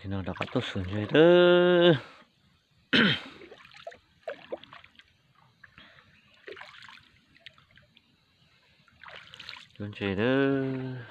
No rov qab tuaj xwm ntses lawm. Cuab ntses lawm.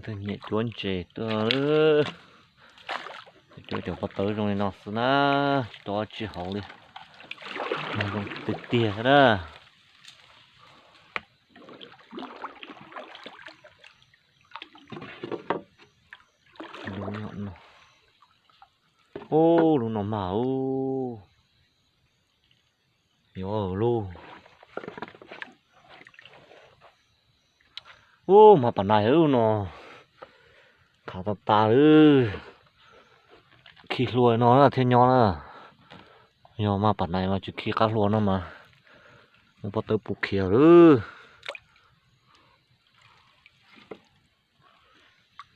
Nyiam cuab ntses tuaj, cuab cov pob tawb zoo li no xwb na, tsis tau dab tsi hauv li, zoo tiag tiag xwb na. Ub, lub no mas ub, yuav lub, ub, mas pam nais lub no, khav tas tas lawm. Khi hlua no na thiaj nyob na, yog mas pam nais mas tsis khi qab hlua no mas muab pob tawb pub khiav lawm.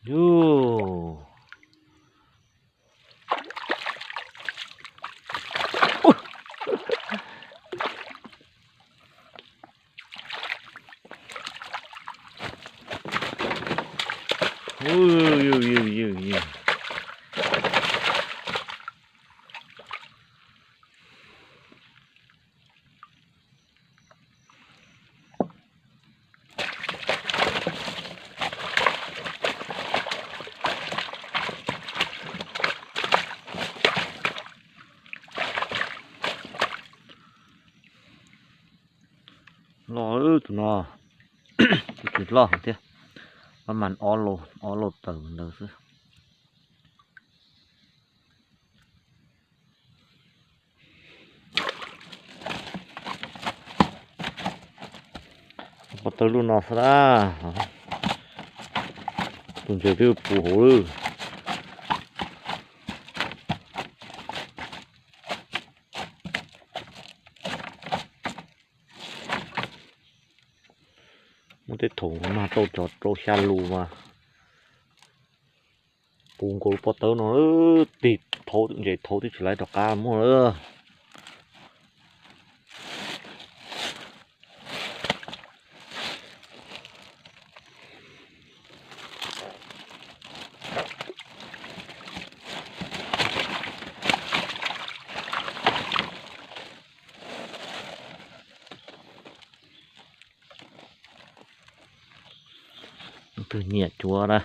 Yus. Loj tus no, tus tsis loj thiab, pab mas ob lauj tawm ntawd xwb. Pob tawb lub no xwb na, tus ntses twb puv hauv lawm. Muaj tej thaum mag rau cov rau xya lus mas puv nkaus lub pob tawb no, tig thauv ntses thauv twb tsis laiv rov qab muaj lawm. Leej twg nyiam cuab na,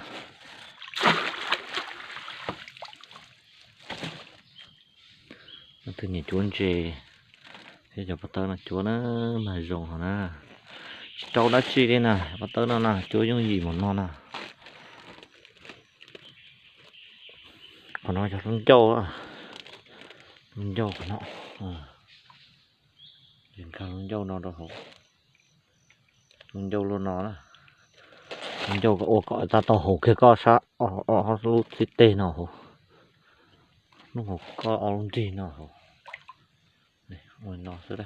leej twg nyiam cuab ntses thiab cov pob tawb no cuab na, mag zoo hov na. Tsis rau dab tsi li na, pob tawb no na cuab yooj yim mus no na. Qhov no yog lub ncauj, lub ncauj qhov no, nkag lub ncauj no rau hauv. Lub ncauj lub no na, lub ncauj ua kom tau haus kiag koj sab ob lub txhib teg no hauv, lub hauv koj ob lub nrig no hauv. Ua no xwb.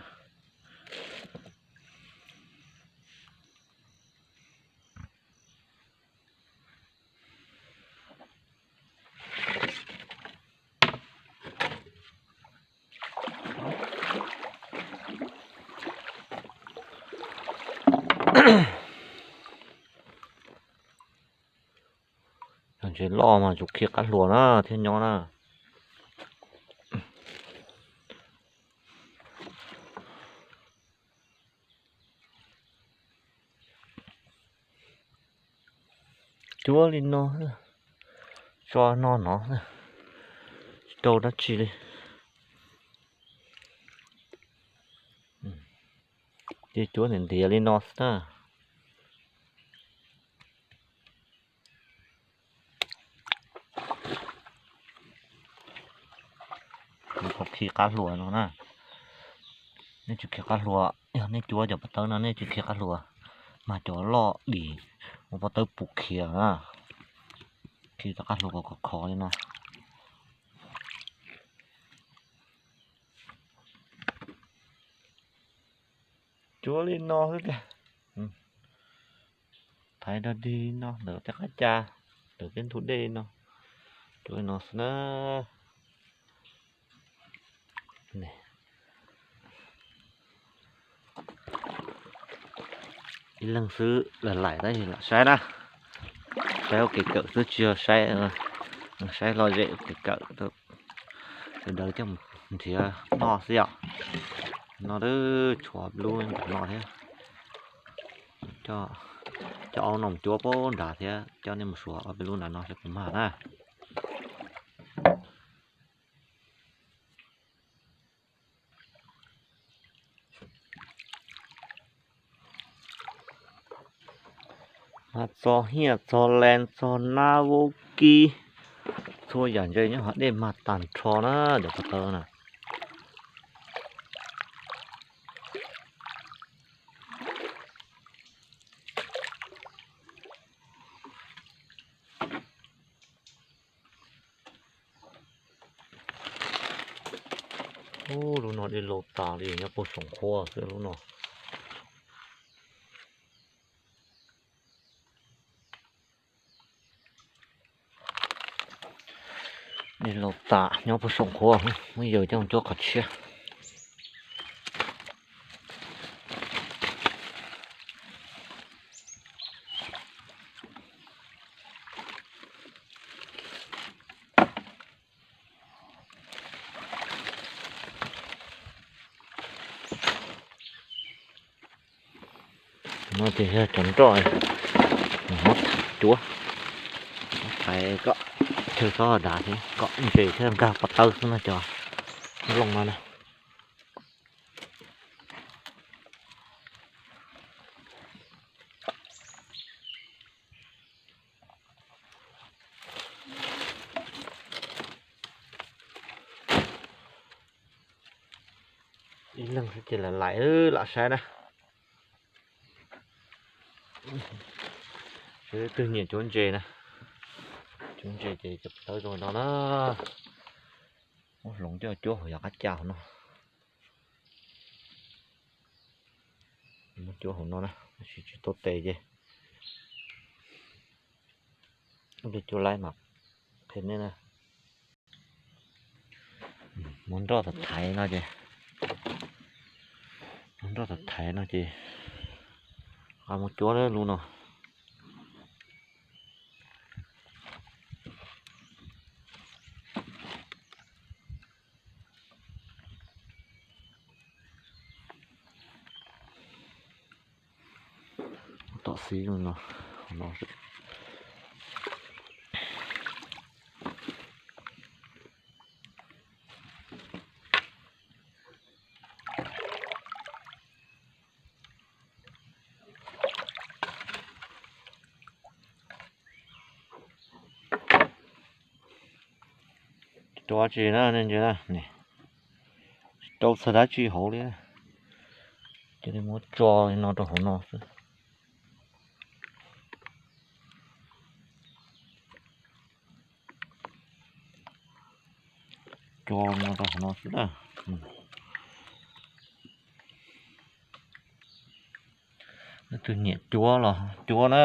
Cov ntses loj mas tsum khi qab hluas na thiaj nyob na. Cuab li no, tso no no, tsis rau dab tsi li. Ces cuab ntiav ntiav li no xwb na. Kuv tau khi qab hluas no na. Nej tsis khi qab hluas, yog nej cuab cov pob tawb no nej tsis khi qab hluas, Mag cov loj dim, ua pob tawb pus khiav na, khi rov qab hlua kom khov khov li no. Cuab li no xwb tiag. Thaiv dog dig no ntawm tej qab ca, ntawm tej ntug dej no, cuab li no xwb na. Ib leeg xwb laim laim tab sis lam saib na, saib ua kev kawm xwb tsis yog saib, saib lom zem ua kev kawm, sawv daws coj mus nrhiav noj xwb yom. No twb tshuav ob peb lub nram no thiab, coj ob lub no mus cuab pab nrad thiab coj nej mus suav ob peb lub nram no saib puas mag na. Mag txog hiaj txog lees txog nab vaub kib, txhua yam ntses nyob hauv dej mag tag nrho na, cov pov tawb na. Ub, lub no dej laus tas li, nyob puag saum qhua xwb lub no. Dej laus tas nyob puag saum qhua, muab yawg coj cuab qhov tshiab. No ces yog cov nroj, muab thaiv cuab, muab thaiv kom chaw txhob dav thiab kom ntses thiaj nkag pov tawb xwb no cov loj no na. Ib leeg xwb ces lam laim lam saib na. Seb leej twg nyiam cuab ntses na, cuab ntses ces cov pov tawb zoo no na. Muab hloov coj cuab hauv yav qab ca hauv no. Muab cuab hauv no na, tab sis tsis tau tes ces ib pliag cuab laib mas qhia nej na. Muab nroj thaiv no ces, muab nroj thaiv no ces muab cuab lub no. Tom xib no, no. Tsis rau dab tsi na, nej ntsia na, tsis rau txog dab tsi hauv li. Cia li muab tso li no rau hauv no xwb. Tso no rau hauv no xwb na. Leej twg nyiam cuab los cuab na.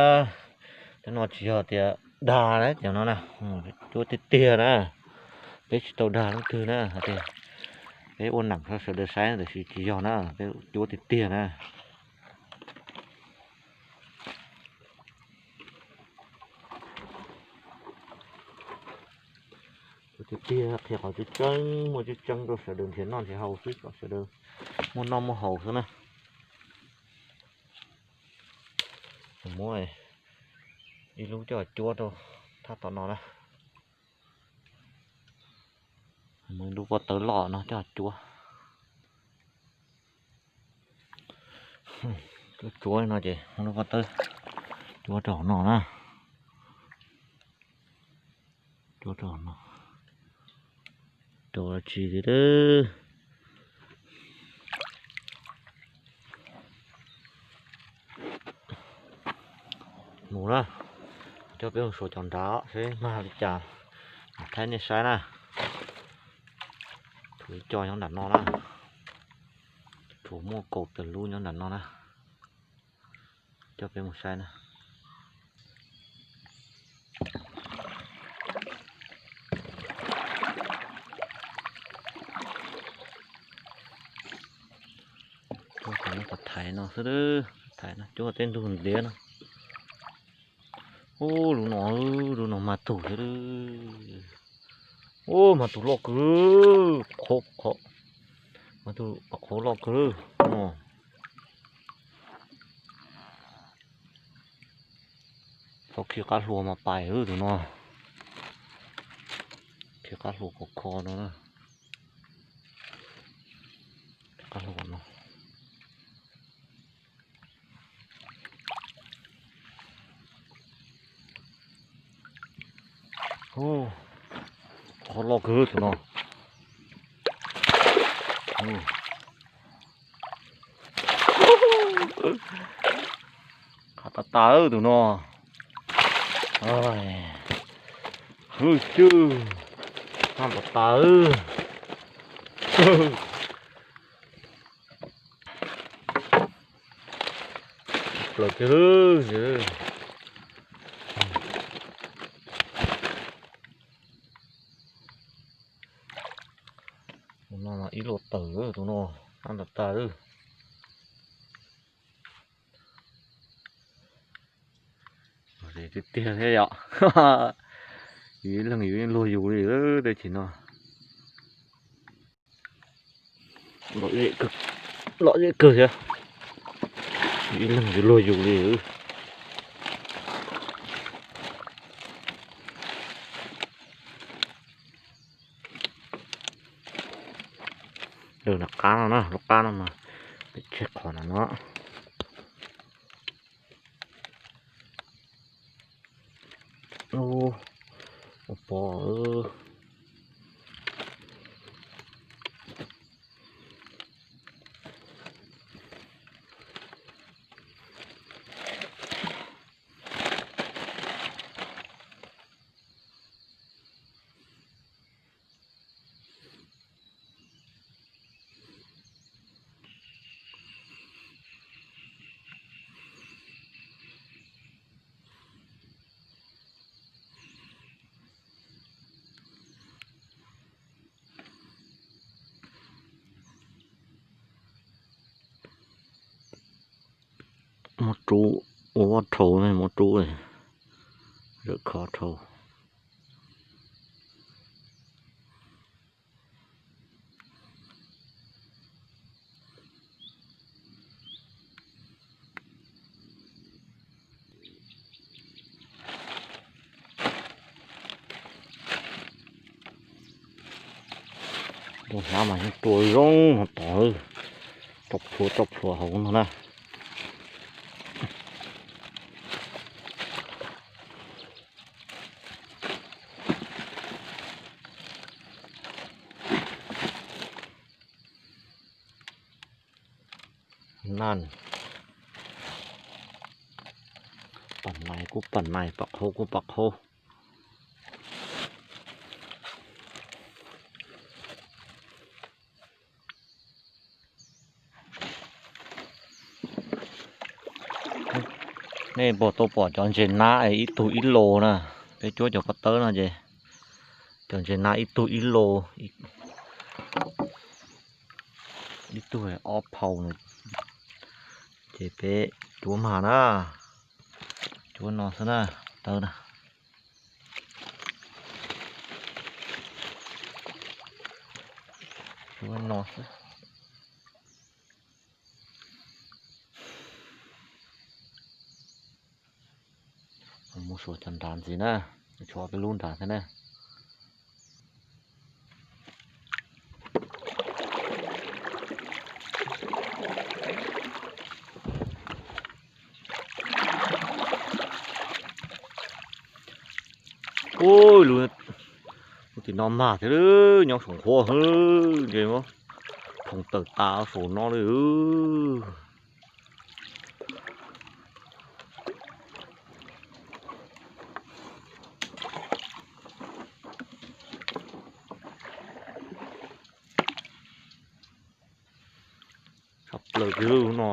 Cov no tsis yog tias dag na, cov no na, cuab tiag tiag na. Peb tsis tau dag leej twg na, hais tias peb ua neem rau sawv daws saib tiam sis tsis yog na, peb cuab tiag tiag na. Cuab tiag tiag, qhia qhov tseeb tseeb, muaj tseeb tseeb rau sawv daws nrhiav noj nrhiav haus xwb, kom sawv daws muaj noj muaj haus xwb na. Muab ib lub coj cuab rau thaj tom no na. Muab ib lub pob tawb loj no coj cuab. Cuab cuab no ces muab lub pob tawb cuab rau hauv no na. Cuab rau hauv no. Rau tsis li. Mus na, coj peb mus xyuas cov nrad seb mag li cas, thaij nej saib na. Tshuav ib co nyob nram no na, tshuav muaj kaum tawm lub nyob nram no na. Coj peb mus saib na. Cuab qhov thaiv no xwb, thaiv no cuab tej ntug ntiav no. Ub, lub no, lub no mag tug thiab. Ub, mag tug loj kawg, qhuav, mag tug qhuav loj kawg no. Tau khi qab hlua mas pais tus no. Khi qab hlua khov kho no na. Qab hlua no. Qhov loj kawg tus no. Qhov tas tas tus no. Hwj, cwj, qhov tas tas. Plaws kiag lawm. Tus no ib lo tawm, tus no qab tas tas lawm. Tiag tiag thiab yom. Yus ib leeg yus yeej luag yus li tej chim no. Lom zem kawg thiab. Yus ib leeg yus luag yus li. Lawm nram qab no na, lub qab no mas pem tseg qhov no no. Ua pov. Muab rub, ua vaj dhau ne, muab rub, zawm khov dhau. Tus hnab mas yeej tua zoo no tod, rau plhuav rau plhuav hauv no na. Nan, pam nais kuj pam nais, pam qhau kuj pam qhau. Nej puas tau pom cov ntses nab ib tug ib lo na? Peb cuab cov ko taw no ces cov ntses nab ib tug ib lo, ib tug ob phau na. Ces peb cuab mag na, cuab no xwb na, taw na. Cuab no xwb. Mus xyuas cov nrad ntxiv na, tshuav peb lub nrad thiab na. Ub, lub tim no mag thiab, nyob saum nqhuab, nce muab thoom tawm tas saum no li. Tshaj plaws kiag no.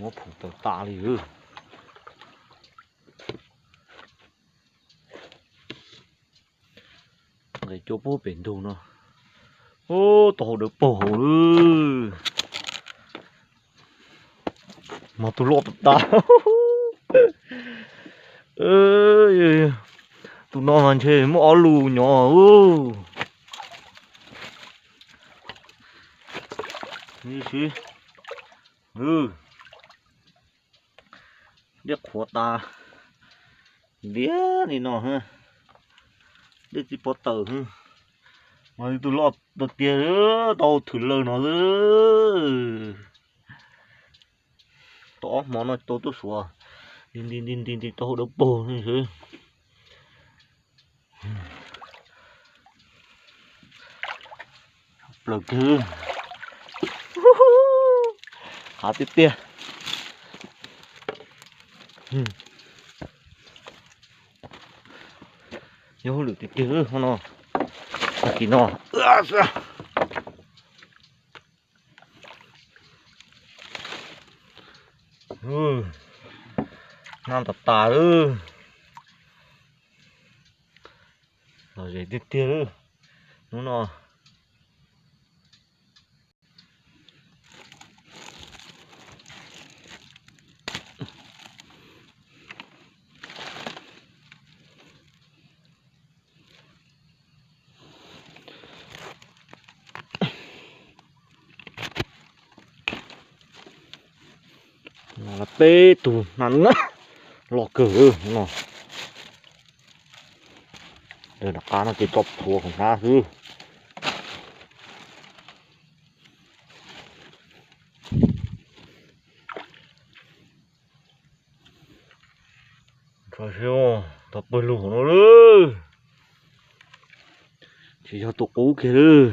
Muab phoom tawm tas li. Nqes cua puag pem ntug no. Ub, tau hau dawb paug hauv lawm. Mas tus loj tas tas. Tus no mas ntshe muaj ob lus nyob. Dej qhuav tas liab li no, dej tsis pov tawm. Mas tus loj tiag tiag, tau thwm lawm no. Tau ob hmo no tau tuaj suav nti nti nti nti tau hau dawb paug xwb. Plaws kiag, hav tiag tiag. Yog hauj lwm tiag tiag no, tag kis no. Nag tas tas lawm. Lom zem tiag tiag lawm hnub no. Peb tug hnab loj kawg no. Nram qab no ces tso plhuav hauv hnab xwb. Tso siab tau pawg lug hauv no lawm. Tsis yog tus qub kiag lawm.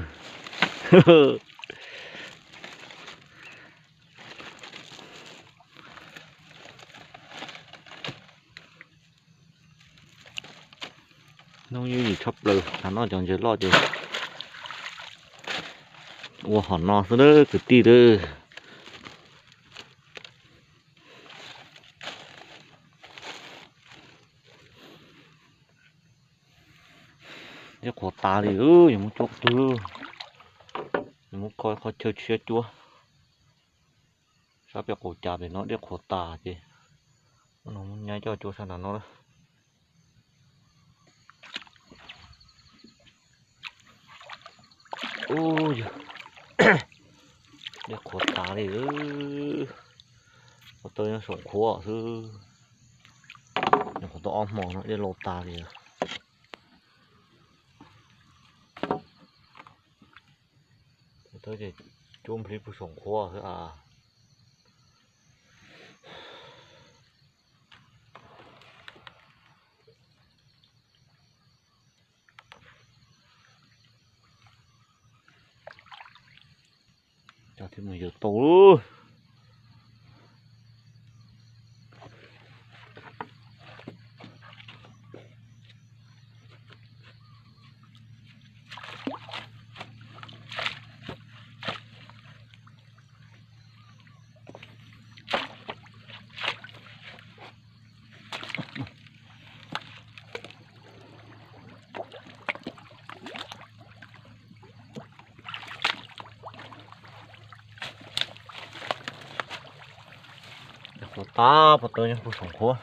Hnub ywj yim tshaj plaws, tas noj cov ntses loj ces ua hom no xwb nawb kwv tij nawb. Dej qhuav tas li, yuav mus cuab qhov twg, yuav mus kho qhov chaw tshiab cuab. Sab peb qaum cas pem no dej qhuav tas ces mus nyaib coj cuab sab nram no lawm. Ub, yog dej qhuav tas li, qhov tau nyob saum qhuav xwb. Nyuam qhuav tau ob hmo no dej laus tas li. Tau ces cuab nplib puag saum qhuav xwb as. Cov thiaj mus yawg tau lawm. Qhuav tas, qhuav tas nyob puag saum qhuav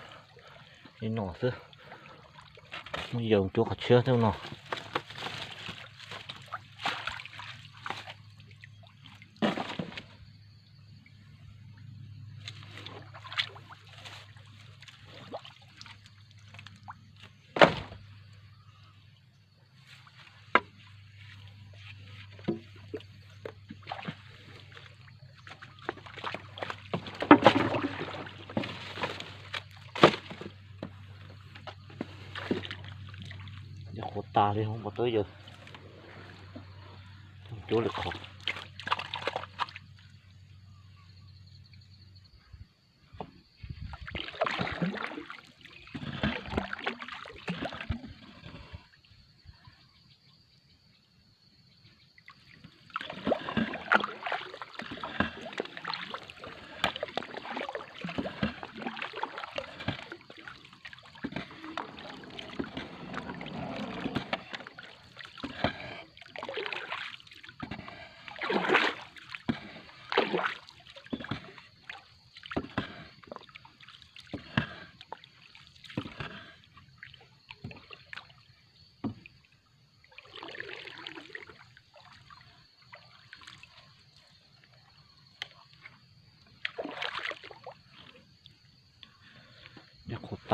li no xwb. Muab yaws cuab qhov tshiab tej no. Qhuav tas li, qhuav tas yawg cuab lwm qhov.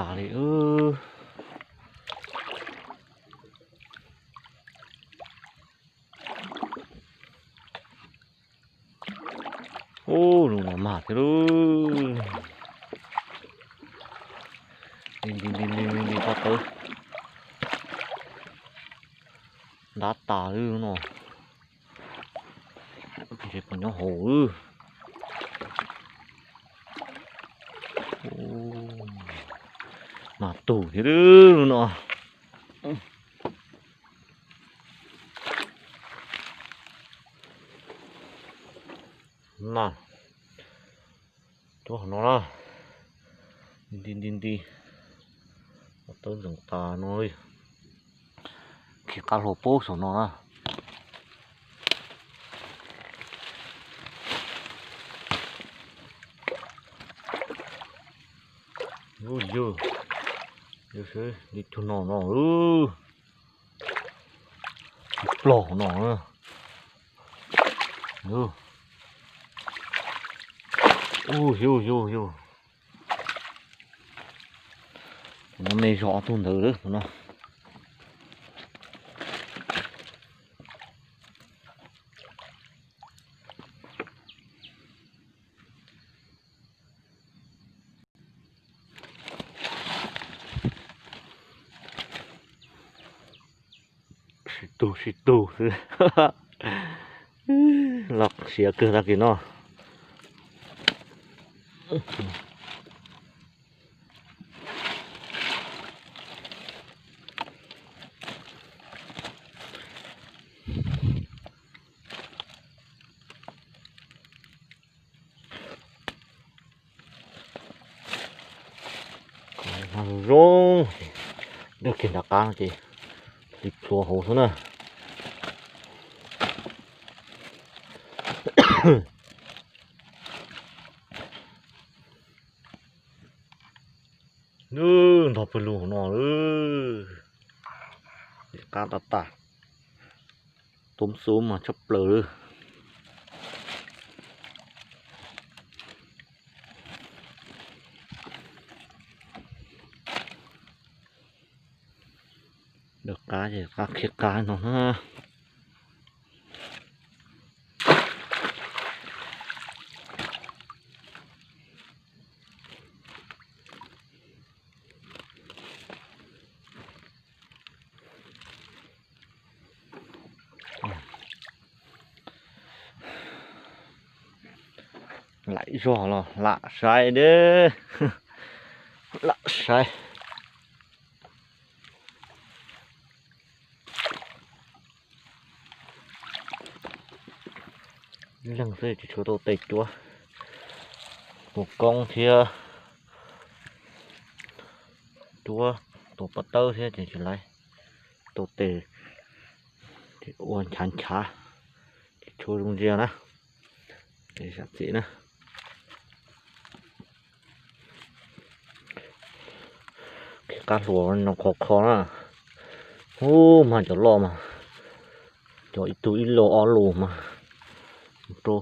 tas li. Ub, lub no mag thiab lub. Nti nti nti nti nti pob tawb. Ntab tas lub no. Ntshe puas nyob hauv. Mag tus thiab lub no. Mas cuab hauv no na. Nti nti nti. Tawb ntxeev tas no li. Khi qab hlua pub saum no na. Yog, yog seb li tug no no. Plog no. Ub, yug yug yug. Tus no me zog ob tug ntawd lawm tus no. Sib tug sib tug xwb. Los siav kawg tag kis no. Zoo zoo, dawb kiag nram qab ces hliv plhuav hauv xwb na. Ntog pawg lug hauv no, qab tas tas, tub xub mas tshaj plaws li. Dawb qab ces qab khiav qab no na. Laim zog los lam saib deb, lam saib. Leeg xwb tsis tshua tau tes cuab, tus koob thiab cuab tus pob tawb thiab ces tsis laiv tau tes, ces ua nchav nchav, tsis tshua zoo ntsia na. Zam txim na. Qab hluas no khov kho na. Ub, mas cov loj mas, cov ib tug ib lus ob lus mas rau,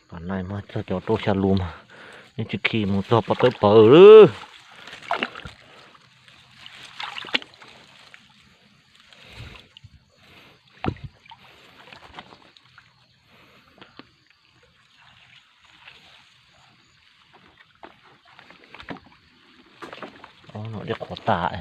pam nais mas txog cov rau xya lus mas, neb tsis khi mus txog pob tawb pawg lawm. Ob no dej qhuav tas.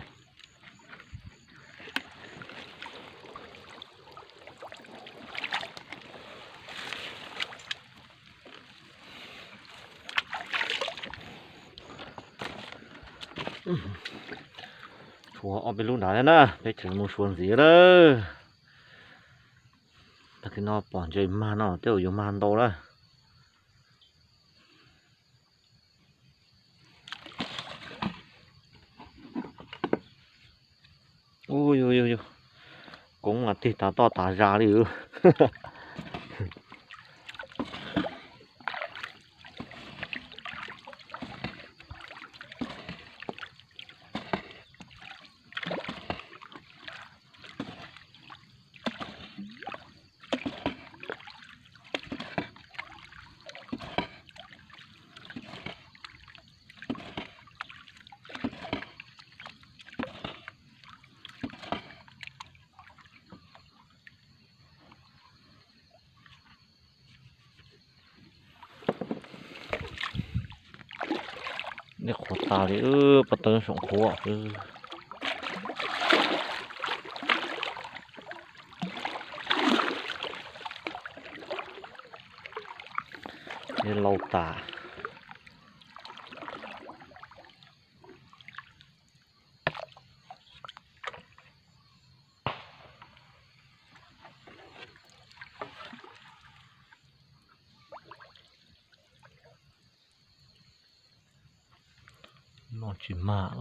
Tshuav ob peb lub nrad thiab na, peb tseem mus suav ntxiv lawm. Tag kis no pom ntses mag no tej zaum yuav mag ntau lawm. Ub, yog yog yog, koob mas tig tas toj tas zag li. Nej qhuav tas li, pob tawb soom qhuav. Nej lauj tas. Noj tsis mag.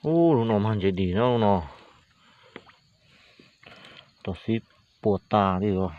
Ub, lub no mag ntse dim na no. Tom xib puas tas li os.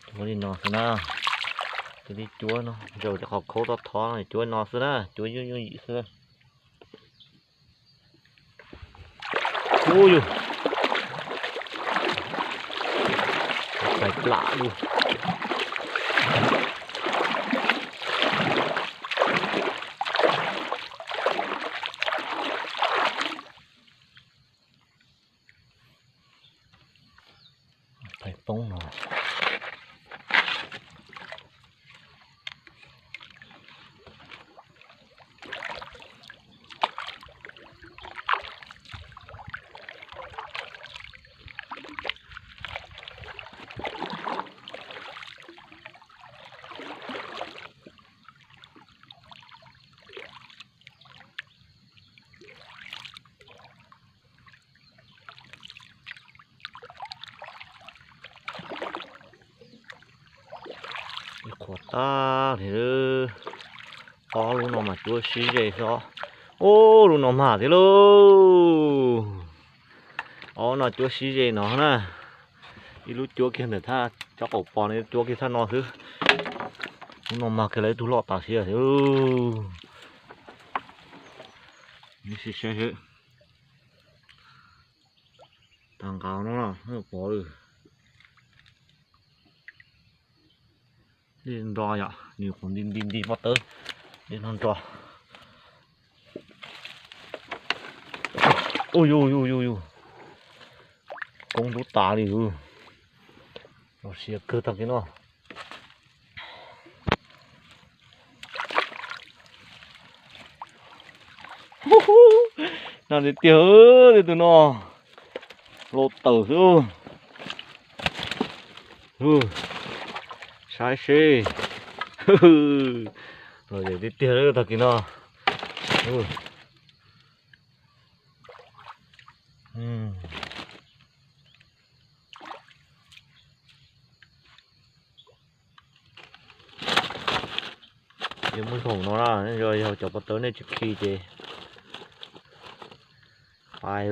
Cuab li no xwb na. Tus li cuab no, zaum cov qhov khaub tob thov no cuab li no xwb na, cuab yooj yooj yim xwb. Ub yus, pais plam lug. Pais poob no. Ib qhuav tag li, ob lub no mas cuab sib ze xwb. Ub, lub no mag thiab lauj. Ob no cuab sib ze no na. Ib lub cuab kiag ntawm thaj cov qaum pos no, cuab kiag thaj no xwb. Lub no mag kiag lawv ib tug loj tas siab thiab. Saib, tag nqaus no pov lawm. Nro yom, nws qhuav nti nti nti pob tawb, nti no nro. Ub yus yus yus yus, koob ntub tas li yus. Los siav kawg tag kis no. Nag tiag tiag li tus no, loj tawm xwb. Saib seb, los tiag tiag tag kis no. Yog muaj khoom no na, yog cov pob tawb nej tsis khi ces pais,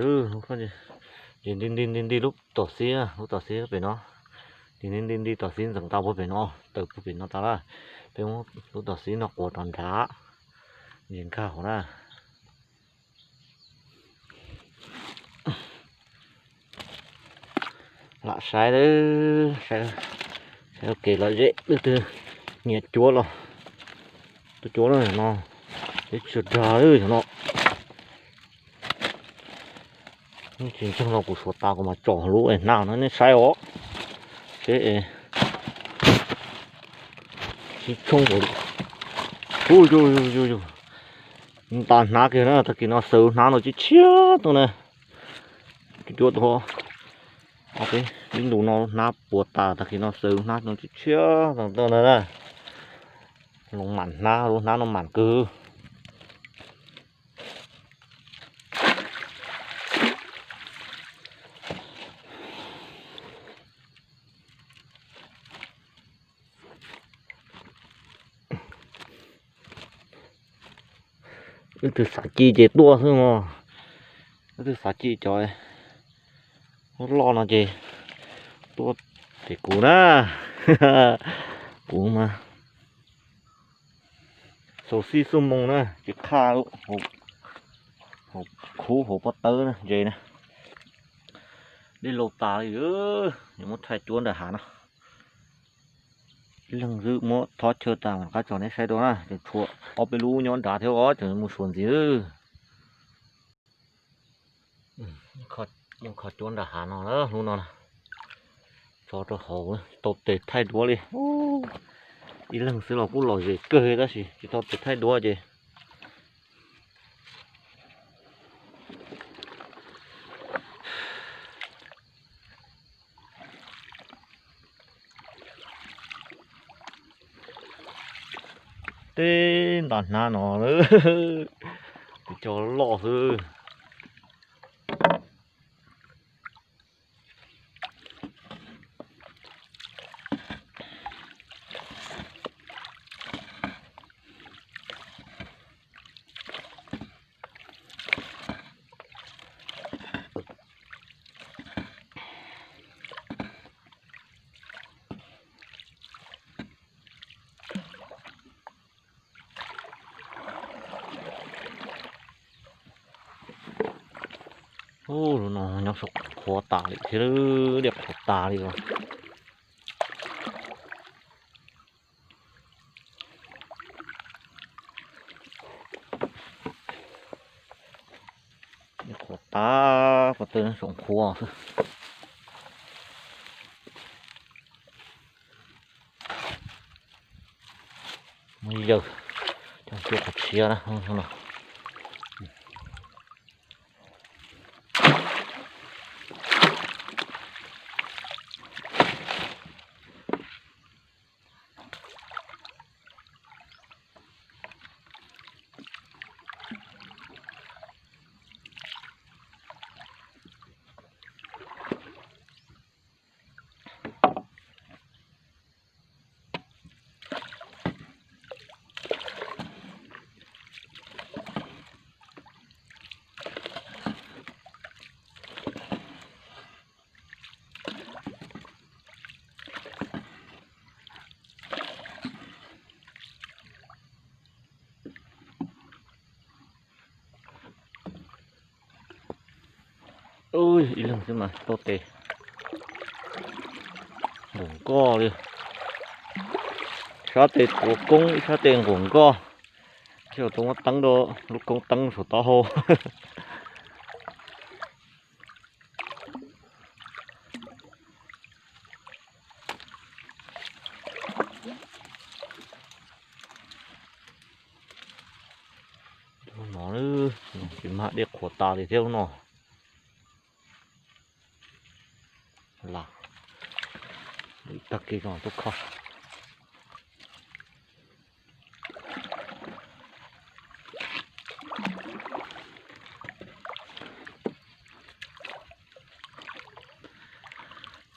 ces nti nti nti nti lub tom xib, lub tom xib pem no, ces nti nti nti tom xib ntxeev tau puag pem no, tawm puag pem no tas lawm. Peb muab lub tom xib no quav rov nrad, ces nkag hauv na. Lam saib, saib ua ke los zem leej twg nyiam cuab los tuaj cuab no, teb tsaws dag lawm no. Tsis ntseeg no kuv suav tas kuv mam tsom lub hnab no nej saib os. Seb, sib tshoob npaum li. Ub yus yus yus, ntas hnab kiag na, tag kis no xaws hnab no tshiab tshiab tau na. Cuab tau ob peb ib ntus no hnab puas tas, tag kis no xaws hnab no tshiab tshiab tau na. Loo mam hnab, lub hnab no mam kawg. Leej twg xav ci ces tuaj xwb mog. Leej twg xav ci cov loj no ces tuaj tim kuv na. Kuv mas xaus xij xuj moo na, tsis qhaj lub hauv khub hauv pob tawb na, ntses na. Dej laus tas li, yuav muab thaij cuab nram hav no. Ib leeg xwb muab thob chaw tas mam rov qab tso nej saib dua na, tseem tshuav ob peb lub nyob nrad thiab os, tseem mus suav ntxiv. Muab kho cuab nram hav no, lub no tso rau hauv, tsis tau tes thaij duab li. Ib leeg xwb los kuj lom zem kawg tab sis tsis tau tes thaij duab ces teb nta hnab no, tus cov loj xwb. Ub, no nyob saum qhuav tas li thiab, dej qhuav tas li os. Dej qhuav tas, ko taw saum qhuav xwb. Muab yawg coj cuab qhov tshiab na. Ib leeg xwb mas tau tes nqus nkoj li. Sab tes tuav koob, ib sab tes nqus nkoj. Thiaj tau muab teeb rau lub koob teeb saum taub hau. No tsis mag, dej qhuav tas li thiab lub no. Lam tag kis no tuaj kho.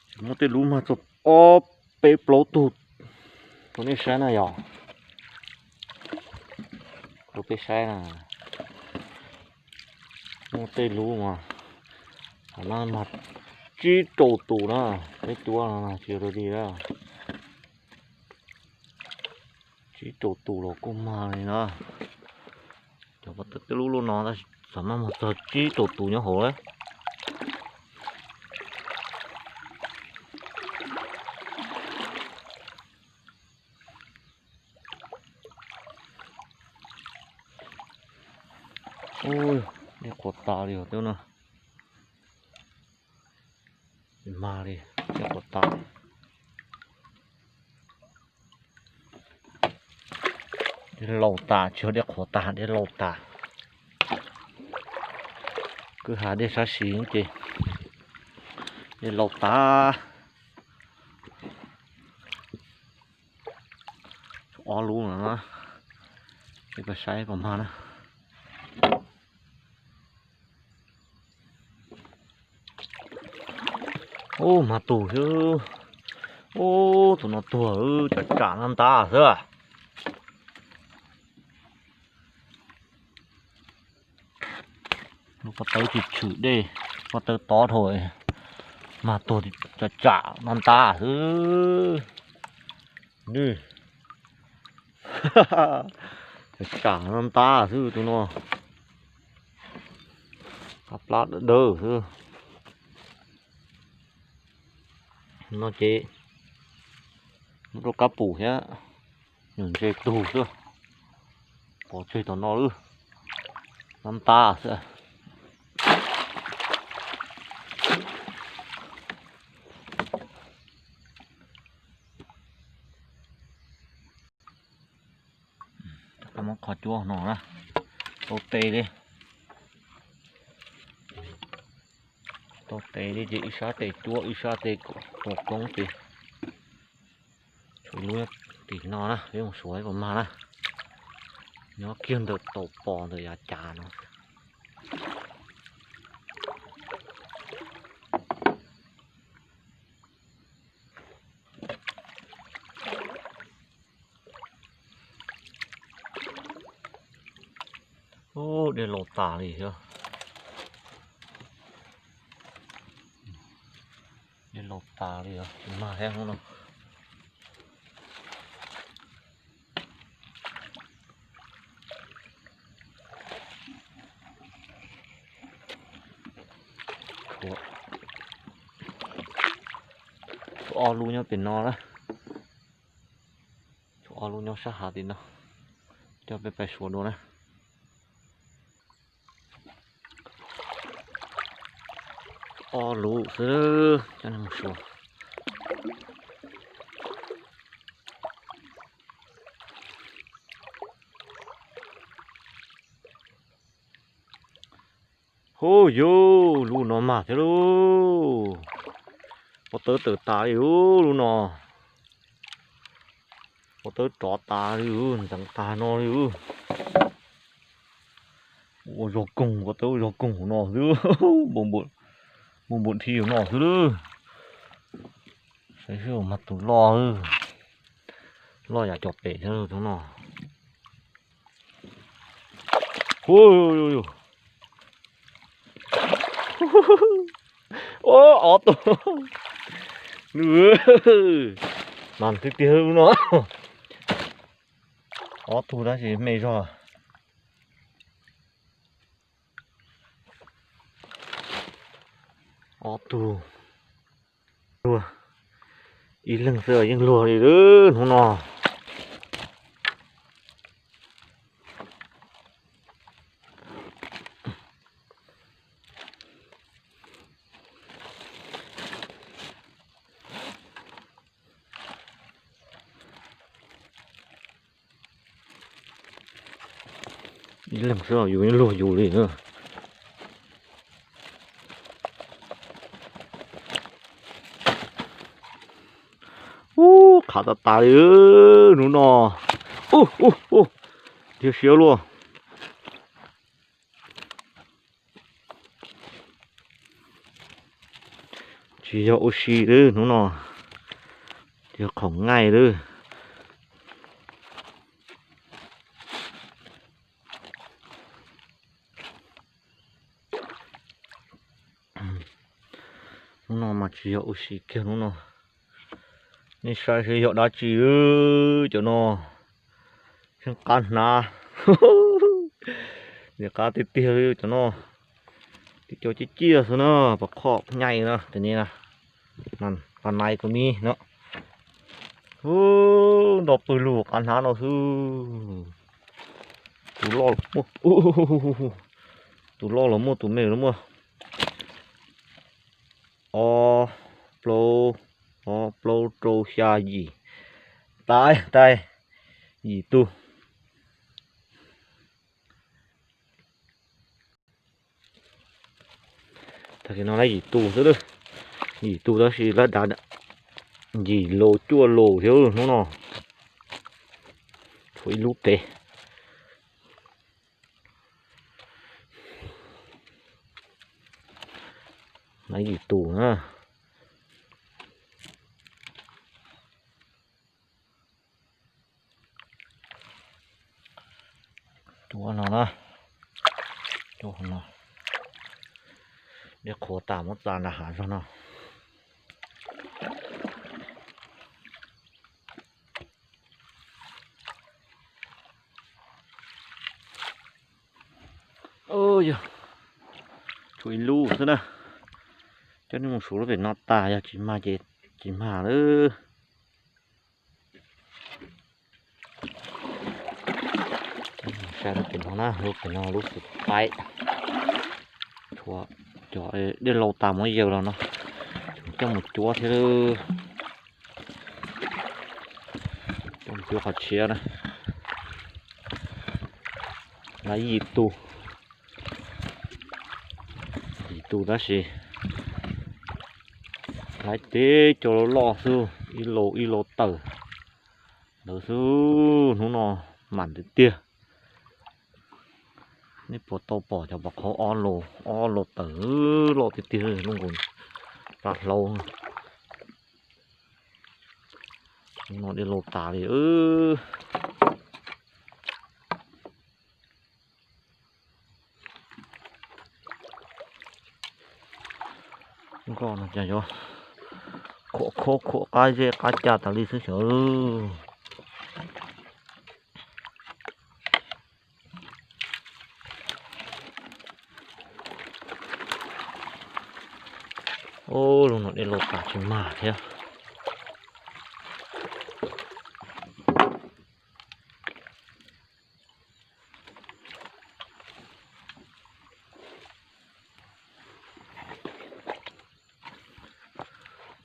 Tsis muaj tej lub mag txog ob peb plaub tug rau nej saib na yom. Rau peb saib na. Muaj tej lub mas, mas tsib rau tus na, peb cuab no tsis rau li na. Tsib rau tus los kuj mag li na. Cov pob tawb tej lub lub no tab sis xam maj mag txog tsib rau tus nyob hauv lawm. Ub, dej qhuav tas li os, twb no mag li, dej qhuav tas. Dej laus tas, tsis yog dej qhuav tas, dej laus tas. Kwj ha dej sab sim ces dej laus tas. Ob lub no, peb saib puas mag na. Ub, mag tus xwb. Ub, tus no tuag, cov tsam no ntab xwb. Pob tawb tshwm tshwm dej, pob tawb tob dhau, mag tuag tsam tsam no ntab xwb. Nws tsam tsam no ntab xwb tus no. Qab plab dawb dawb xwb. No ces muab rau kab pum thiab, nws ntse tug xwb. Pov tseg tom no lawm, ntab ntab xwb. Muab qhov cuab no na, tau tes li, tau tes li ces ib sab tes cuab ib sab tes tua koob ces. Tshuav lub tim no na, peb mus suav ib puas mag na. Nyob kiag ntawm tau pos ntawm yav cav no. Ub, dej laus tas li thiab. Dej laus tas li os, tsis mag thiab hnub no. Tshuav ob lub nyob pem no na. Tshuav ob lub nyob sab hav tim no, coj peb pais suav dua na. Ob lub xwb, coj nej mus suav. Hu yus, lub no mag thiab lauj. Pob tawb tawm tas li lub no. Pob tawb rov tas li, ntxeev tas no li. Ua zog koog, pob tawb ua zog koog no xwb. Npau npau dhi no xwb lawm. Saib seb mas tus loj, loj yam cov pem thiab no. Ob tug, mas tiag tiag no. Ob tug tab sis me zog. Ob tug luag, ib leeg xwb yeej luag li hnub no. Ib leeg xwb yus yeej luag yus li na. Ub, qhav tas tas li hnub no. Ub ub ub, tiag siab luaj. Tsis yog ua si lawm hnub no, yog qhov ngaij lawm. Hnub no mas tsis yog ua si kiag hnub no. Nej saib seb yog dab tsi cov no. Tseem qab hnav. Nim qab tiag tiag li cov no. Tib co ciaj ciaj xwb na, pas khoj nyaij na, tus ni na. Pas nais tus ni no. Ub, nto pawg lug qab hnav no xwb. Tus loj los muaj, tus loj los muaj, tus me los muaj. Ob plaub, ob plaub rau xya yim, tais tais, yim tug. Tag kis no lawv yim tus xwb, yim tus tab sis lawv dav yim los cuaj los thiab hnub no. Tshuav ib lub pem. Lawv yim tus na. Cuab no na, cuab no. Dej qhuav tas muab txav nram hav zog no. Yog, tshuav ib lub xwb na. Coj nej mus suav lub pem no tas, yog tsis mag ces tsis mag lawm. Saib lub pem no na, lub pem no lub xwb qaib. Tshuav cov dej laus tas muab yaws los no, coj mus cuab thiab. Coj mus cuab qhov tshiab na. Lawv yim tus, yim tus tab sis lawv teb cov loj loj xwb, ib laus ib laus tawm ntawd xwb. Hnub no mam tiag tiag. Nej puas tau pom cov pom qhov ob laus, ob laus tawm loj tiag tiag, lub nkaus pab hlaub. Hnub no dej laus tas li. Nkoj no cas yuav khuam khaub khuam qab zej qab cag tas li xwb xyov. Ub, lub no dej laus tas tsis mag thiab.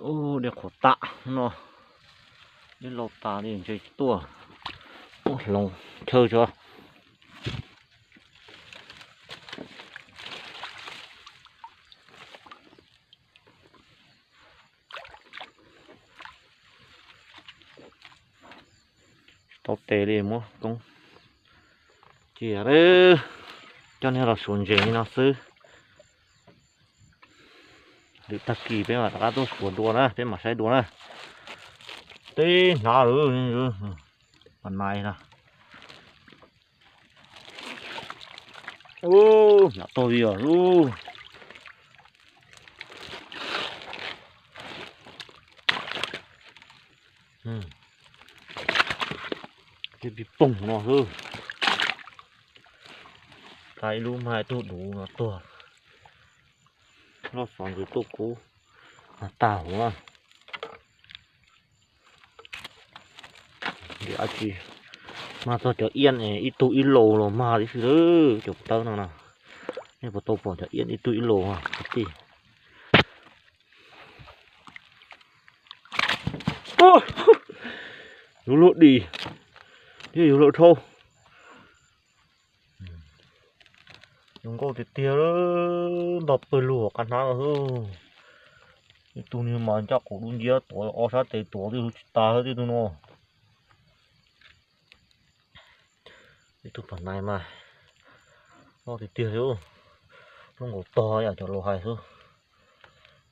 Ub, dej qhuav tas no, dej laus tas li ntses tuaj, muab hloov chaw tso. Tsis tau tes li, muab koob cia. Coj nej los suav ntses li no xwb. Lwm tag kis peb mam rov qab tuaj suav dua na, peb mam saib dua na. Teb hnav lawm, pas nais na. Ub, hnav tag li os. Tej pib poog no xwb. Tag ib lub mag ib tug duv no tuag. Loj xov ntxwv tuaj kub mas tag huv. Dab tsi mag txog cov iab ib tug ib laus los mag tib si lawm cov pov tawb no na. Nej puas tau pom cov iab ib tug ib laus kwv tij? Yuav luag dim thiab yuav luag dhau. Zoo nkauj tiag tiag, ntog pawg lug qab hnab no xwb. Ib tug niag mas ncaj qus dub nciab tuav ob sab tes tuav twb tsis tas thiab tib tug no. Ib tug pas nais mas loj tiag tiag li. Lub nkaus tog yam cov laus hais xwb.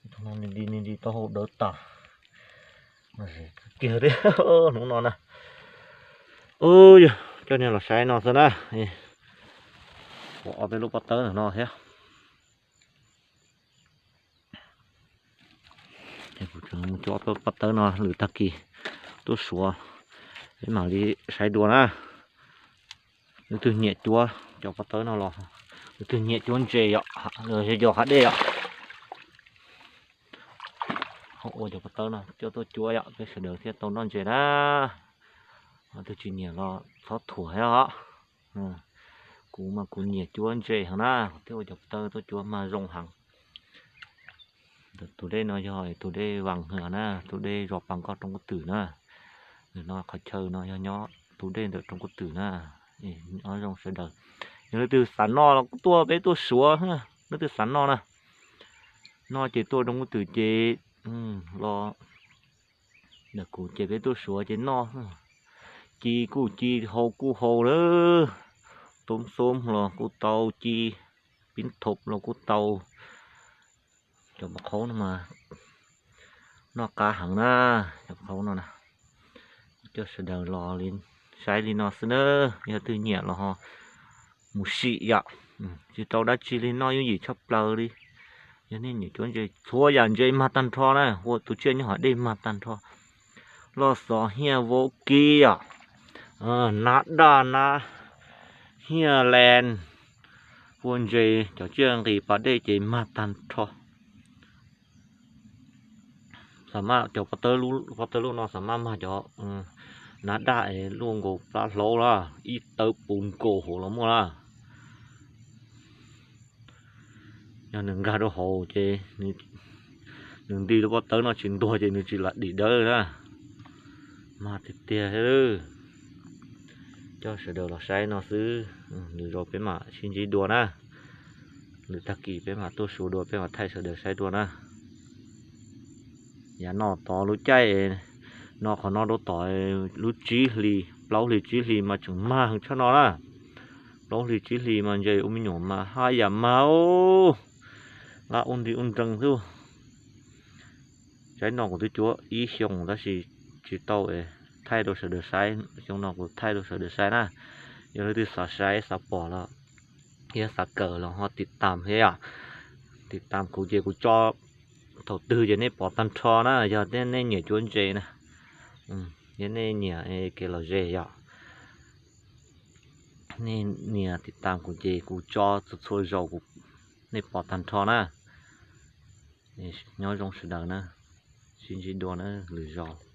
Ib tug no ni li ni li taub hau dawb tas. Kiag thiab hnub no na. Ub, yog coj nej los saib no xwb na. Ua ob peb lub pob tawb ntawm no thiab. Kuv tseem mus cuab ob peb pob tawb no, lwm tag kis tuaj suav, peb mam li saib dua na. Leej twg nyiam cuab cov pob tawb no los, leej twg nyiam cuab ntses yom, yog hav dej yom, ho ua cov pob tawb no coj tuaj cuab yom, peb sawv daws thiaj tau noj ntses na. Leej twg tsis nyiam los txhob thuam thiab os. Kuv mas kuv nyiam cuab ntses heev na, kuv thiaj ua cov pob tawb tuaj cuab mas zoo heev. Tus dej no yog tus dej Vaj Hwm na, tus dej zos Pas Nkoj Roob Kub Twm na. Ntawm no qhov chaw no yog nyob tus dej ntawm Roob Kub Twm na. Nyob zoo sawv daws, yog leej twg xav noj los kuj tuaj peb tuaj suav, leej twg xav noj na. Noj ces tuaj Roob Kub Twm ces los ntawm kuv ces peb tuaj suav ces noj. Ci kuj ci, hau kuj hau lawm. Toob xoob los kuj tau, ci pib thoom los kuj tau. Cov pov qhaub no mas noj qab heev na, cov pov qhaub no na. Coj sawv daws los li, saib li no xwb na, yog twg nyiam los ho mus sim yom. Tsis tau dab tsi li, noj yooj yim tshaj plaws li. Yog nej nyiam cuab ntses, txhua yam ntses mag tag nrho na, hu ua tus tsiaj nyob hauv dej mag tag nrho. Loj xov, hiaj, vaub kib, nab daj, nab hiaj len, hu ua ntses, cov tsiaj nqis pas dej ces mag tag nrho. Xam maj cov pob tawb luaj no xam maj mag cov nab daj es luaj nkaus plab hlaub lawm, ib tawb puv nkaus hauv los muaj lawm. Yog nws nkag rau hauv ces nws nti lub pob tawb no tsis ntuag ces nws tsis lam dim dawb na. Mag tiag tiag thiab. Coj sawv daws los saib no xwb, lwm zaus peb mam sib ntsib dua na. Lwm tag kis peb mam tuaj xyuas dua, peb mam thaij sawv daws saib dua na. Yav no tod lub caij no qhov no rau tom lub tsib hlis, plaub hlis tsib hlis mas tseem mag heev tshaj no na. Plaub hlis tsib hlis mas ntses ua me nyuam mas haj yam mag, nqa ua nri ua nreeg xwb. Tsaib no kuv twb cuab ib xyoos tab sis tsis tau thaij rau sawv daws saib, xyoo no kuv thaij rau sawv daws saib na. Yog leej twg xav saib xav pom los thiab xav kawm los ho tiv tam thiab yom. Tiv tam kuv ces kuv tso thaum twg ces nej pom tag nrho na, yog nej nyiam cuab ntses na. Yog nej nyiam kev lom zem yom, nej nias tiv tam kuv ces kuv tso txhua txhua zaus nej pom tag nrho na. Nyob zoo sawv daws na, sib ntsib dua na lwm zaus.